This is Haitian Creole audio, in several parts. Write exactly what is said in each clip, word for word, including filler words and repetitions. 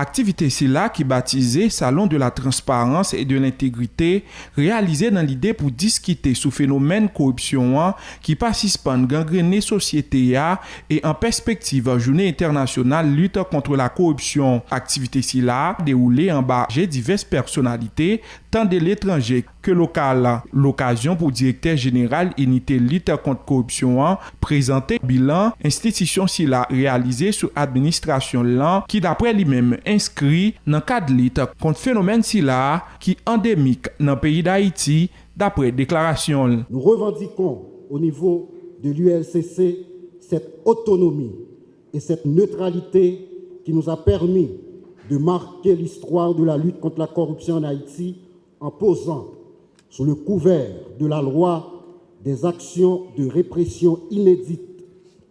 Aktivite sila ki batize Salon de la Transparence et de l'Intégrité reyalize nan lide pou diskite sou fenomèn koripsyon an ki pa sispann gangrene sosyete a e an pèspektiv Jounen Entènasyonal Lit kont la Koripsyon. Aktivite sila dewoule anba je divès pèsonalite, tan de letranje ke lokal. Lokazyon pou direktè jeneral Inite Lit kont Koripsyon an prezante bilan enstitisyon sila reyalize sou administrasyon l lan, ki, daprè li menm, enskri nan kad lit kont fenomèn sila ki andemik nan peyi Dayiti, daprè deklarasyon l. Nous revendiquons au niveau de l'U L C C cette autonomie et cette neutralité qui nous a permis de marquer l'histoire de la lutte contre la corruption en Haïti en posant, sous le couvert de la loi, des actions de répression inédites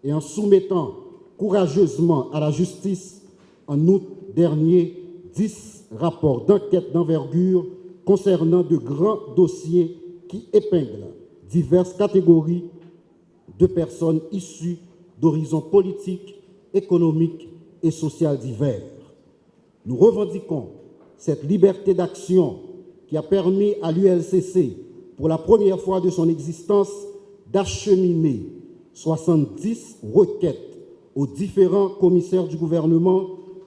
et en soumettant courageusement à la justice, en août dernier, dix rapports d'enquête d'envergure concernant de grands dossiers qui épinglent diverses catégories de personnes issues d'horizons politiques, économiques et sociaux divers. Nous revendiquons cette liberté d'action qui a permis à l'U L C C, pour la première fois de son existence, d'acheminer soixante-dix requêtes aux différents commissaires du gouvernement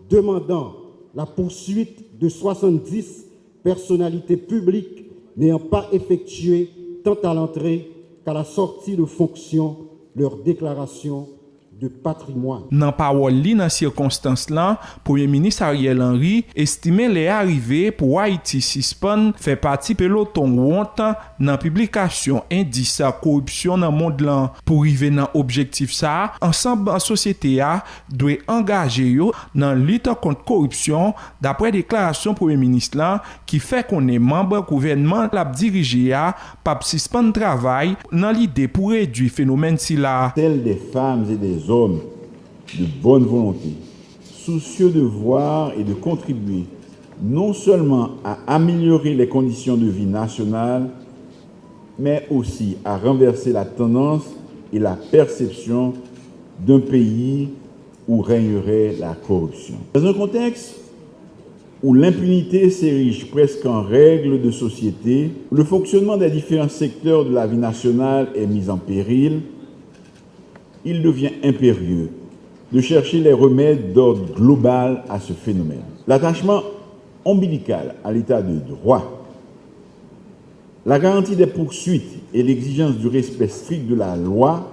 demandant la poursuite de soixante-dix personnalités publiques n'ayant pas effectué, tant à l'entrée qu'à la sortie de fonction, leur déclaration de patrimoine. Nan pawòl li nan sikonstans lan, Premye Minis Ariel Henry estime lè a rive pou Ayiti sispann fè pati peloton wont nan piblikasyon endis koripsyon nan mond lan. Pou rive nan objektif sa a, ansanm sosyete a dwe angaje yo nan lit kont koripsyon, daprè deklarasyon Premye Minis lan, ki fè konnen manm gouvènman l ap dirije a p ap sispann travay nan lide pou redui fenomèn sila. Tels des femmes et des hommes de bonne volonté, soucieux de voir et de contribuer non seulement à améliorer les conditions de vie nationale, mais aussi à renverser la tendance et la perception d'un pays où règnerait la corruption. Dans un contexte où l'impunité s'érige presque en règle de société, où le fonctionnement des différents secteurs de la vie nationale est mis en péril, il devient impérieux de chercher les remèdes d'ordre global à ce phénomène. L'attachement ombilical à l'état de droit, la garantie des poursuites et l'exigence du respect strict de la loi,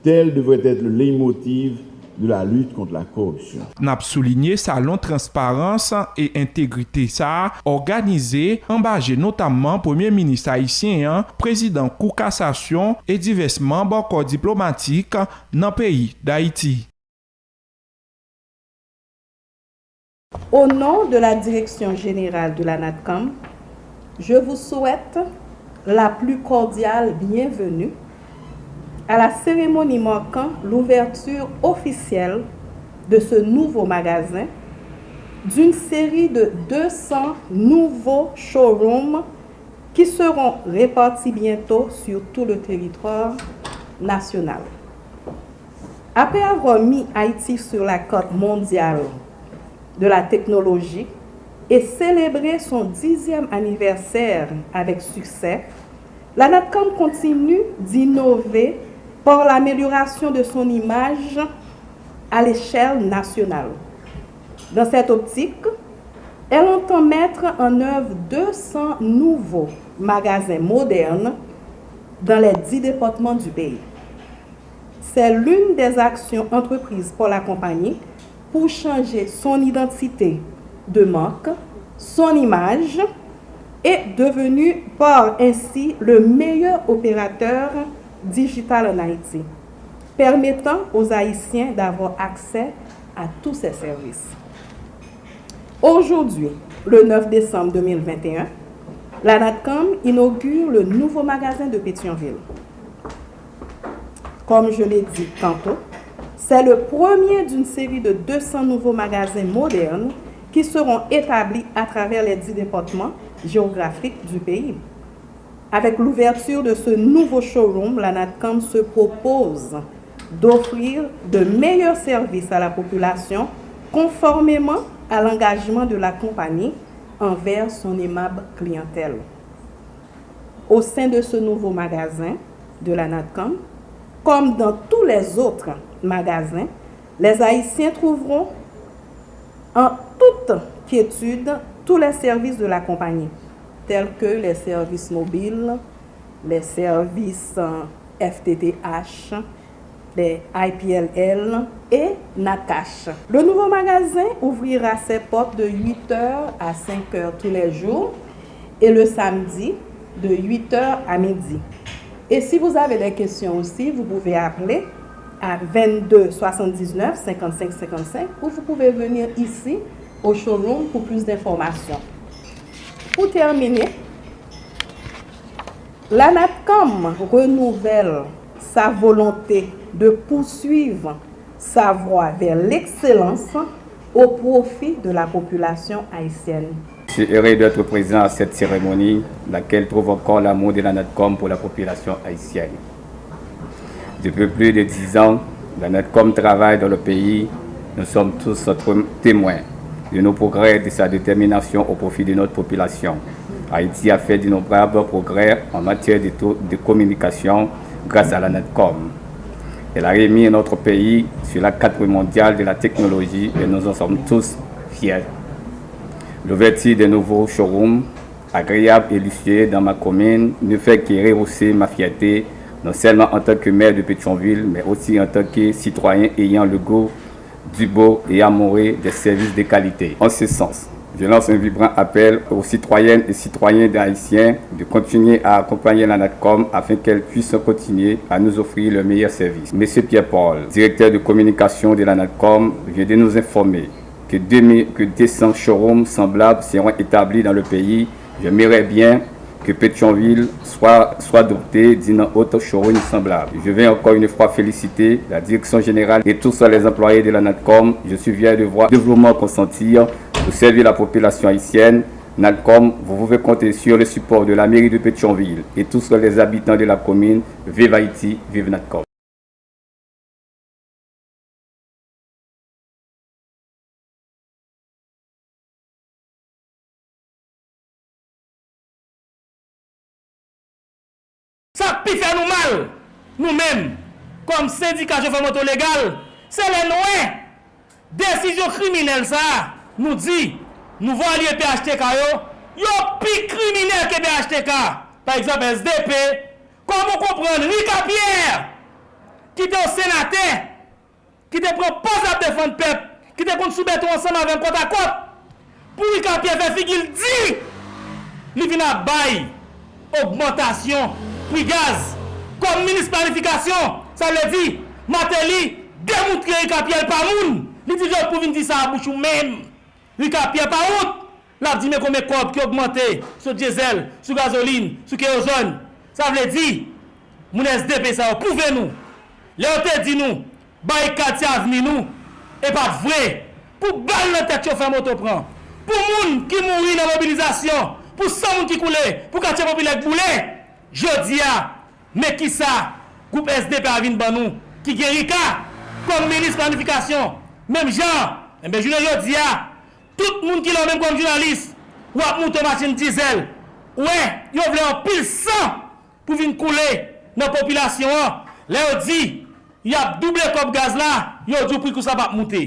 tel devrait être le leitmotiv de la lutte contre la corruption. N ap soulinye Salon Transparans e Entegrite sa a òganize anba je notamman Premye Minis ayisyen an, Prezidan Kou Kasasyon e divès manm kò diplomatik nan peyi Dayiti. Au nom de la Direction Générale de la NATCAM, je vous souhaite la plus cordiale bienvenue à la cérémonie marquant l'ouverture officielle de ce nouveau magasin, d'une série de deux cents nouveaux showrooms qui seront répartis bientôt sur tout le territoire national. Après avoir mis Haïti sur la carte mondiale de la technologie et célébré son dixième anniversaire avec succès, la NATCAM continue d'innover par l'amélioration de son image à l'échelle nationale. Dans cette optique, elle entend mettre en œuvre deux cents nouveaux magasins modernes dans les dix départements du pays. C'est l'une des actions entreprises par la compagnie pour changer son identité de marque, son image et devenu par ainsi le meilleur opérateur digital en Haïti, permettant aux Haïtiens d'avoir accès à tous ses services. Aujourd'hui, le neuf décembre deux mille vingt et un, la NATCAM inaugure le nouveau magasin de Pétion-Ville. Comme je l'ai dit tantôt, c'est le premier d'une série de deux cents nouveaux magasins modernes qui seront établis à travers les dix départements géographiques du pays. Avec l'ouverture de ce nouveau showroom, la NATCAM se propose d'offrir de meilleurs services à la population Conformément à l'engagement de la compagnie envers son aimable clientèle. Au sein de ce nouveau magasin de la Natcom, comme dans tous les autres magasins, les Haïtiens trouveront en toute quiétude tous les services de la compagnie, tels que les services mobiles, les services euh, F T T H, les I P L L et Natcash. Le nouveau magasin ouvrira ses portes de huit heures à cinq heures tous les jours et le samedi de huit heures à midi. Et si vous avez des questions aussi, vous pouvez appeler à vingt-deux soixante-dix-neuf cinquante-cinq cinquante-cinq ou vous pouvez venir ici au showroom pour plus d'informations. Pour terminer, la Natcom renouvelle sa volonté de poursuivre sa voie vers l'excellence au profit de la population haïtienne. Je suis heureux d'être présent à cette cérémonie, laquelle prouve encore l'amour de la Natcom pour la population haïtienne. Depuis plus de dix ans, la Natcom travaille dans le pays. Nous sommes tous témoins de nos progrès, de sa détermination au profit de notre population. Haïti a fait d'innombrables progrès en matière de, de communication grâce à la Natcom. Elle a remis notre pays sur la carte mondiale de la technologie et nous en sommes tous fiers. L'ouverture de nouveaux showrooms agréable et luxueux dans ma commune ne fait que rehausser ma fierté, non seulement en tant que maire de Pétion-Ville, mais aussi en tant que citoyen ayant le goût du beau et amoureux des services de qualité. En ce sens, je lance un vibrant appel aux citoyennes et citoyens haïtiens de continuer à accompagner la Natcom afin qu'elle puisse continuer à nous offrir le meilleur service. Monsieur Pierre Paul, directeur de communication de la Natcom, vient de nous informer que deux mille, que deux cents showrooms semblables seront établis dans le pays. J'aimerais bien que Pétion-Ville soit, soit dotée d'un autre showroom semblable. Je veux encore une fois féliciter la direction générale et tous les employés de la Natcom. Je suis fier de voir le développement consentir pour servir la population haïtienne. Natcom, vous pouvez compter sur le support de la mairie de Pétion-Ville et tous les habitants de la commune. Vive Haïti, vive Natcom. Sa k pi fè nou mal, nou menm, kòm sendika chofè moto legal, se lè n wè desizyon kriminèl sa a, nou di, nou vwa alye P H T K yo, yo pi kriminèl ke P H T K. Pa egzanp, S D P, kòman w konprann Ricard Pierre, ki te yon senatè, ki te pran pòz l ap defann pèp, ki te konn sou beton ansanm avè m kòtakòt, pou Ricard Pierre fè figi l di li vin ap bay ogmantasyon pri gaz. Kòm minis planifikasyon, sa vle di Martelly demoutre Ricard Pierre l pa moun. Li di Jòj pou vin di sa a bouch ou menm. Ricard Pierre pa wont, l ap di men konbyen kòb ki ogmante sou dyezèl, sou gazolin, sou kewozòn. Sa vle di, moun S D P sa yo pwouve nou, lè yo te di nou barikad se avni nou, e pa t vre. Pou bal nan tèt chofè moto pran, pou moun ki mouri nan mobilizasyon, pou san moun ki koule, pou katye popilè k boule, jodi a, men kisa gwoup S D P a vin ban nou, ki gen Ricard kòm minis planifikasyon, menm jan, enben jounen jodi a, tout moun ki la w menm kòm jounalis, w ap moute yon machin dizèl, ou wè, yo vle anpil san pou vin koule nan popilasyon an, lè yo di y ap double kòb gaz la, yo di w pri kous la p ap moute.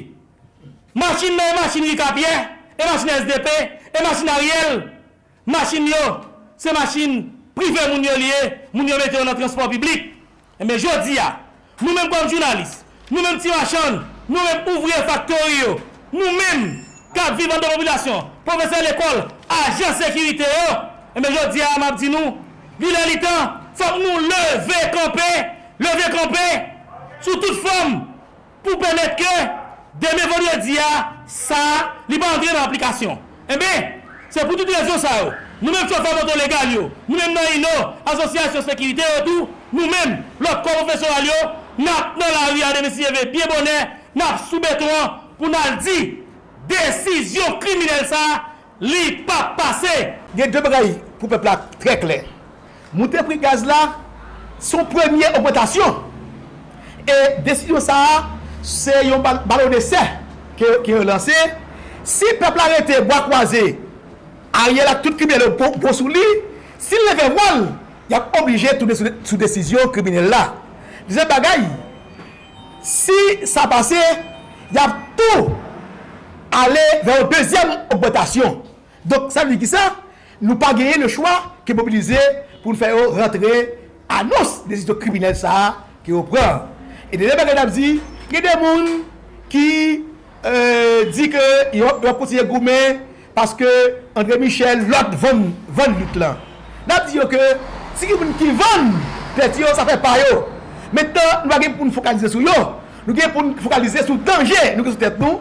Machin nan e machin Ricard Pierre, e machin S D P, e machin Ariel. Machin yo, se machin prive moun yo li ye, moun yo mete yo nan transpò piblik. Enben jodi a, nou menm kòm jounalis, nou menm ti machann, nou menm ouvriye faktori yo, nou menm k ap viv anndan popilasyon, pwofesè lekòl, ajan sekirite yo, enben jodi a m ap di nou, li lè li tan, fòk nou leve kanpe, leve kanpe sou tout fòm pou pèmèt ke demen vandredi a, sa a, li pa antre nan aplikasyon. Enben, se pou tout rezon sa yo, nou menm chofè moto legal yo, nou menm nan ino, asosyasyon sekirite yo tou, nou menm, lòt kò pwofesoral yo, n ap nan lari a demen si Dye vle byen bonè, n ap sou beton an pou n al di desizyon kriminèl sa a, li p ap pase. Gen de bagay pou pèp la trè klè. Moute pri gaz la, se yon premye ogmantasyon. E desizyon sa a, se yon balon desè ke, ke yo lanse, si pèp la rete bwa kwaze, Ariel ak tout kriminèl yo pran sou li, si l leve vwa l, y ap oblije tounen sou, sou desizyon kriminèl la. Dezyèm bagay, si sa pase, y ap tou ale vè yon dezyèm ogmantasyon. Donk, sa vle di kisa? Nou pa genyen lechwa ke mobilize pou n fè yo rantre anons desizyon kriminèl sa a ke yo pran. E dènye bagay n ap di, gen de moun ki e, di ke yo, yo ap kontinye goumen paske André Michel, lòt vann, vann lit lan. N ap di yo ke si gen moun ki vann tèt yo, sa fè pa yo. Mentnan, nou pa gen pou n fokalize sou yo. Nou gen pou n fokalize sou danje nou gen sou tèt nou,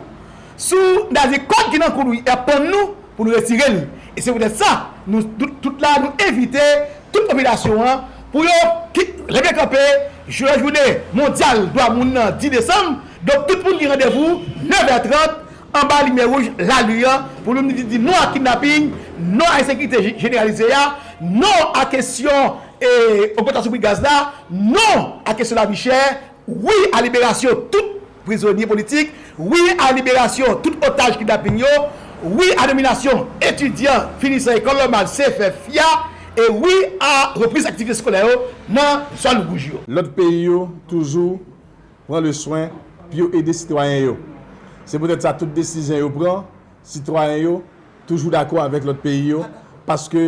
sou, n a di kòd ki nan kou nou y ap pann nou pou nou retire l. E se poutèt sa, nou tout, tout la, nou envite tout popilasyon an pou yo ki, leve kanpe, jodi a jounen mondyal dwa moun nan, dis desanm. Donk, tout moun gen randevou nèf è trant anba limyè wouj lari an pou nou di, di non a kidnaping, non a ensekirite je-, jeneralize a, non a kesyon e ogmantasyon pri gaz la, non a kesyon lavi chè, wi a liberasyon tout prizonye politik, wi a liberasyon tout otaj kidnaping yo, wi a nominasyon etidyan finisan lekòl nòmal, C F F, FIA, e wi a repriz aktivite eskolè yo nan zòn wouj yo. Lòt peyi yo toujou pran le swen pou yo ede sitwayen yo. Se poutèt sa tout desizyon yo pran, sitwayen yo toujou dakò avèk lòt peyi yo, paske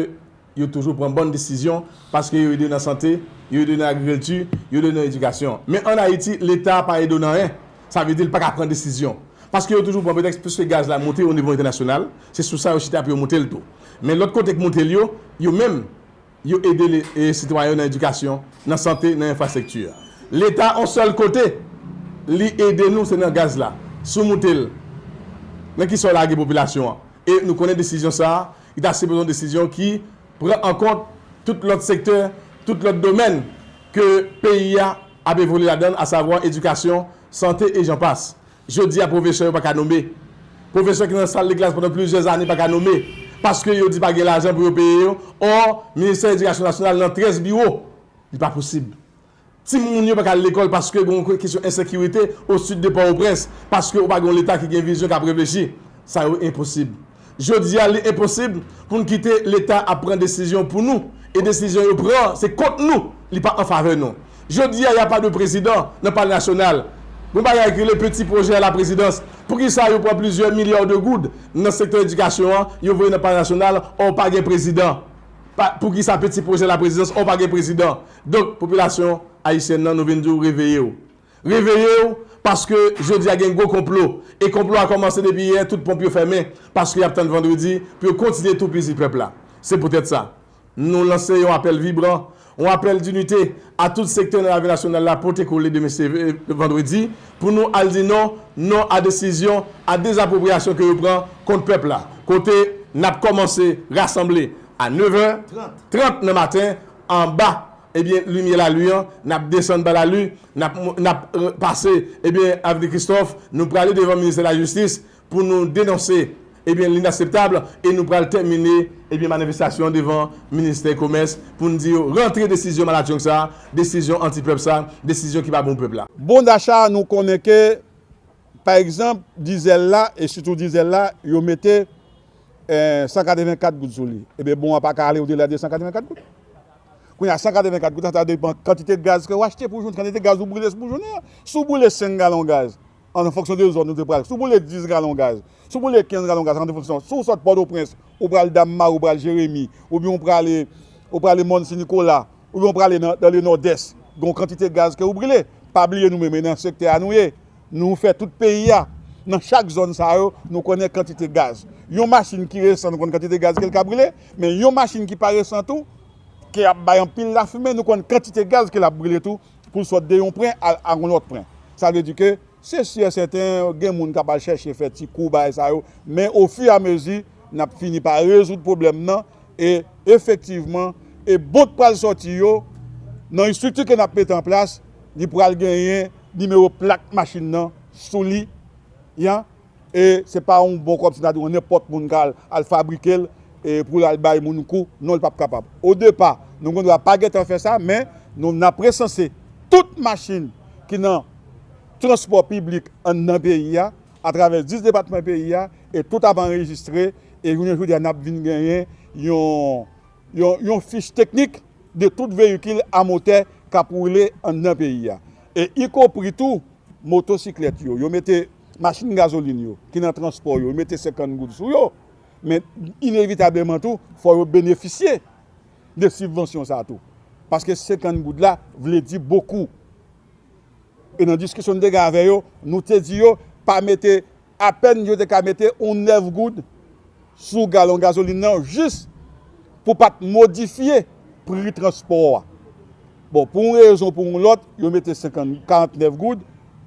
yo toujou pran bòn desizyon, paske yo ede nan sante, yo ede nan agrikilti, yo ede nan edikasyon. Men ann Ayiti, Leta pa ede w nan anyen. Sa vle di l pa ka pran desizyon. Paske yo toujou pran pretèks, piske gaz la monte o nivo entènasyonal, se sou sa yo chita pou yo monte l tou. Men lòt kote k monte l yo, yo menm, yo ede le, e, sitwayen yo nan edikasyon, nan sante, nan enfrastrikti. Leta, yon sèl kote, li ede nou, se nan gaz la. Si w moute l, nan kisa w lage popilasyon an? E nou konnen desizyon sa a, li ta sipoze yon desizyon ki pran an kont tout lòt sektè, tout lòt domèn ke peyi a ap evolye ladan l, asavwa edikasyon, sante e jan pas. Jodi a, pwofesè yo pa ka nome. Pwofesè ki nan sal de klas pandan plizyè ane pa ka nome, paske yo di pa gen lajan pou yo peye yo. Ò, Ministè Edikasyon Nasyonal nan trèz biwo. Li pa posib. Timoun yo pa ka al lekòl paske gen yon kesyon ensekirite o sid de Pòtoprens, paske ou pa gen yon Leta ki gen vizyon, k ap reflechi. Sa yo enposib. Jodi a, li enposib pou n kite Leta ap pran desizyon pou nou, e desizyon yo pran, se kont nou, li pa an favè nou. Jodi a, y a pas de président nan Palè Nasyonal. Gon bagay ki rele petit projet à la présidence. Poukisa yo pran plizyè milya de goud nan sektè edikasyon an, yo voye nan Palè Nasyonal, ò, pa gen prezidan? Pa, poukisa petit projet à la présidence, ò, pa gen prezidan? Donk, popilasyon ayisyèn nan, nou vin di w, reveye w. Reveye w, paske jodi a gen gwo konplo. E konplo a kòmanse depi yè, tout ponp yo fèmen, paske y ap tann vandredi pou yo kontinye toupizi pèp la. Se poutèt sa, nou lanse yon apèl vibran, yon apèl dinite a tout sektè nan lavi nasyonal la, pote kole demen se, e, vandredi, pou nou al di non, non a desizyon, a dezapwopriyasyon ke yo pran kont pèp la. Kote n ap kòmanse rasanble a nèf è trant nan maten, anba, ebyen, limyè lali an, n ap desann ba lali, n ap, n ap, e, pase, ebyen, Avni Kristòf, nou prale devan ministè lajistis pou nou denonse, ebyen, linakseptab, e nou pral tèmine, ebyen, manifestasyon an devan ministè komès pou n di yo rantre desizyon malatchong sa, desizyon antipèp sa, desizyon ki pa bon pèp la. Bon dacha, nou konnen ke, pa egzanp, dizèl la, e sitou dizèl la, yo mete, e, san katrevenkat goud sou li. Ebyen, bon an pa ka ale odela de san katrevenkat goud. Kounye a, san katrevenkat goud, sa depann kantite gaz ke w achte pou jounen, kantite gaz ou brile pou jounen an. Si w brile senk galon gaz, an fonksyon de zòn ou te pral, si w brile dis galon gaz, si w brile kenz galon gaz, an fonksyon, si w sot Pòtoprens, ou pral Dam Mari, ou pral Jeremi, oubyen ou prale, ou prale Mòn Sen Nikola, oubyen ou prale nan, nan le Nòdès, gen yon kantite gaz ke ou brile. Pa bliye nou menm, e nan sektè a nou ye. Nou fè tout peyi a. Nan chak zòn sa yo, nou konnen kantite gaz. Yon machin ki resan, nou konn kantite gaz ke l ka brile, men yon machin ki pa resan tou, ke ap bay anpil lafimen, nou konn kantite gaz ke l ap brile tou, pou l sot de yon pwen al a yon lòt pwen. Sa vle di ke, se si e sèten, gen moun k ap al chèche fè ti kou bagay sa yo, men ofiramezi, n ap fini pa rezoud pwoblèm nan, e efektivman, e bon k pral sòti yo, nan estrikti ke n ap mete an plas, li pral genyen nimewo plak machin nan sou li, ya, e se pa yon bon kòb, se ta di yon nenpòt moun ka al, al fabrike l, e pou l al bay moun kou, non, li p ap kapab. Odepa, nou gendwa pa gentan fè sa, men nou, n ap resanse tout machin ki nan transpò piblik anndan peyi a, atravè dis depatman peyi a, e tout ap anrejistre, e jounen jodi a n ap vin genyen yon, yon, yon fich teknik de tout veyikil a motè k ap woule anndan peyi a. E ikonpri tou motosiklèt yo, yo mete machin gazolin yo, ki nan transpò yo, yo mete senkant goud sou yo. Men inevitableman tou, fò yo benefisye de sibvansyon sa a tou. Paske senkant goud la vle di bokou. E nan diskisyon n te gen avè yo, nou te di yo pa mete, apèn yo te ka mete yon nèf goud sou galon gazolin nan, jis pou pa t modifye pri transpò a. Bon, pou yon rezon, pou yon lòt, yo mete senkant, karantnèf goud,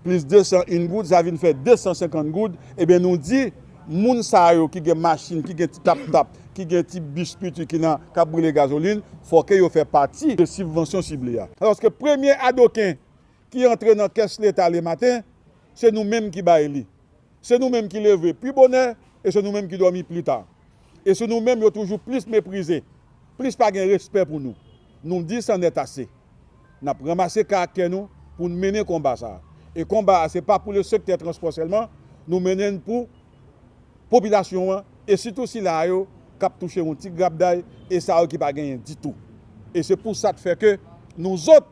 plis desan en goud, sa vin fè desan senkant goud. Ebyen, nou di, moun sa yo ki gen machin, ki gen ti tap-tap, ki gen ti bis piti ki nan, k ap boule gazolin, fò ke yo fè pati de sibvansyon sible a. Alòske premye adoken ki antre nan kès Leta lematen, se nou menm ki bay li. Se nou menm ki leve pi bonè e se nou menm ki dòmi pi ta. E se nou menm yo toujou plis meprize, plis pa gen respè pou nou. Nou di san nèt ase. N ap ranmase karaktè nou pou n mennen konba sa a. E konba a, se pa pou le sektè transpò sèlman, nou mennen l pou popilasyon an, e sitou sila yo k ap touche yon ti grapday, e sa yo ki pa genyen ditou. E se pou sa k fè ke nou zòt,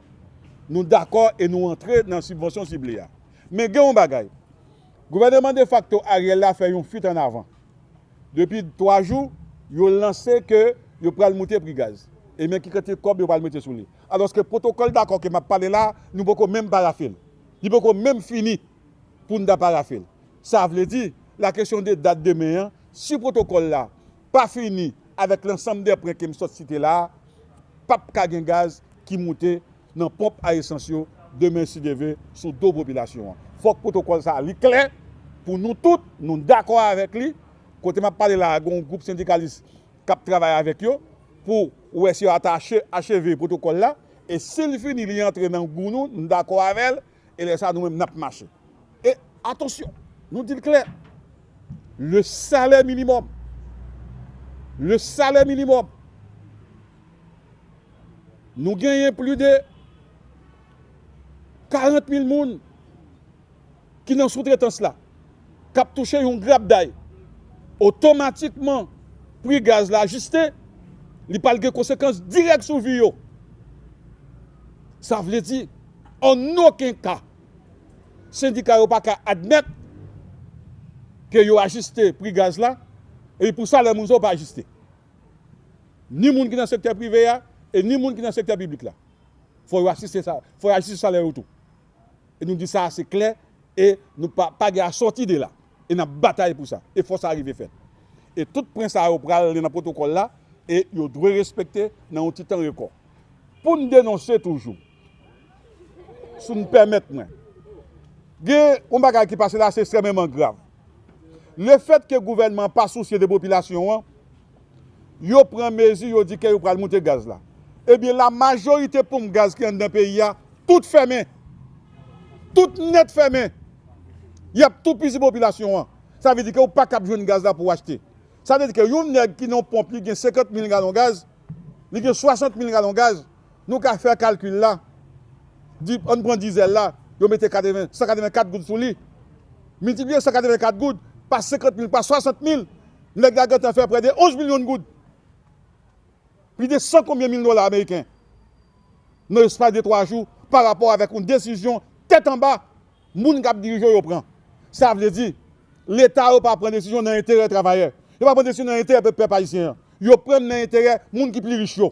nou dakò e nou antre nan sibvansyon sible a. Men gen yon bagay, gouvènman defakto Ariel la fè yon fuit en avant. Depi twa jou, yo lanse ke yo pral moute pri gaz. E men ki kantite kòb yo pral mete sou li. Alòske pwotokòl dakò ke m ap pale la, nou poko menm parafe l. Li poko menm fini pou n ta parafe l. Sa vle di, la kesyon de dat demen an, si pwotokòl la pa fini avèk lansanm de pwen ke m sot site la a, p ap ka gen gaz ki moute nan ponp a esans yo demen, si Dye vle, sou do popilasyon an. Fòk pwotokòl sa a li klè pou nou tout, nou dakò avèk li. Kote m ap pale la a, gen yon gwoup sendikalis k ap travay avèk yo pou wè si yo ata ache-, acheve pwotokòl la. E si l fini, li antre nan gou nou, nou dakò avè l, e lè sa a, nou menm, n ap mache. E atansyon, nou di l klè, le salè minimòm, le salè minimòm, nou genyen plis de karant mil moun ki nan soutretans la, k ap touche yon grapday, otomatikman, pri gaz la ajiste, li pral gen konsekans dirèk sou vi yo. Sa vle di, an okenn ka, sendika yo pa ka admèt ke yo ajiste pri gaz la, epi pou salè moun sa yo pa ajiste. Ni moun ki nan sektè prive a, e ni moun ki nan sektè piblik la. Fò yo asiste sa, fò yo asiste salè yo tou. E nou di sa ase klè, e nou pa, pa gen asòti de la. E n ap batay pou sa. E fò sa rive fèt. E tout pwen sa yo pral nan pwotokòl la, e yo dwe respekte nan yon ti tan rekò. Pou n denonse toujou, si w pèmèt mwen, gen yon bagay ki pase la, se ekstrèmeman grav. Lefètke gouvènman an pa sousye de popilasyon an, yo pran mezi, yo di ke yo pral moute gaz la. Ebyen, lamajorite ponp gaz ki anndan peyi a, tout fèmen. Tout nèt fèmen. Y ap toupizi popilasyon an. Sa vle di ke ou pa kab jwenn gaz la pou w achte. Sa vle di ke yon nèg ki nan yon ponp, li gen senkant mil galon gaz, li gen swasant mil galon gaz, nou ka fè kalkil la. Di, ann pran dizèl la, yo mete katreven, san katrevenkat goud sou li. Miltipliye san katrevenkat goud pa senkant mil, pa swasant mil, nèg la gentan fè prè de onz milyon goud. Plis de san konbyen mil dola ameriken nan espas de twa jou pa rapò avèk yon desizyon tèt anba moun k ap dirije yo pran. Sa vle di, Leta yo pa pran desizyon nan enterè travayè. Yo pa pran desizyon nan enterè pèp, pèp ayisyen an. Yo pran nan enterè moun ki pi rich yo.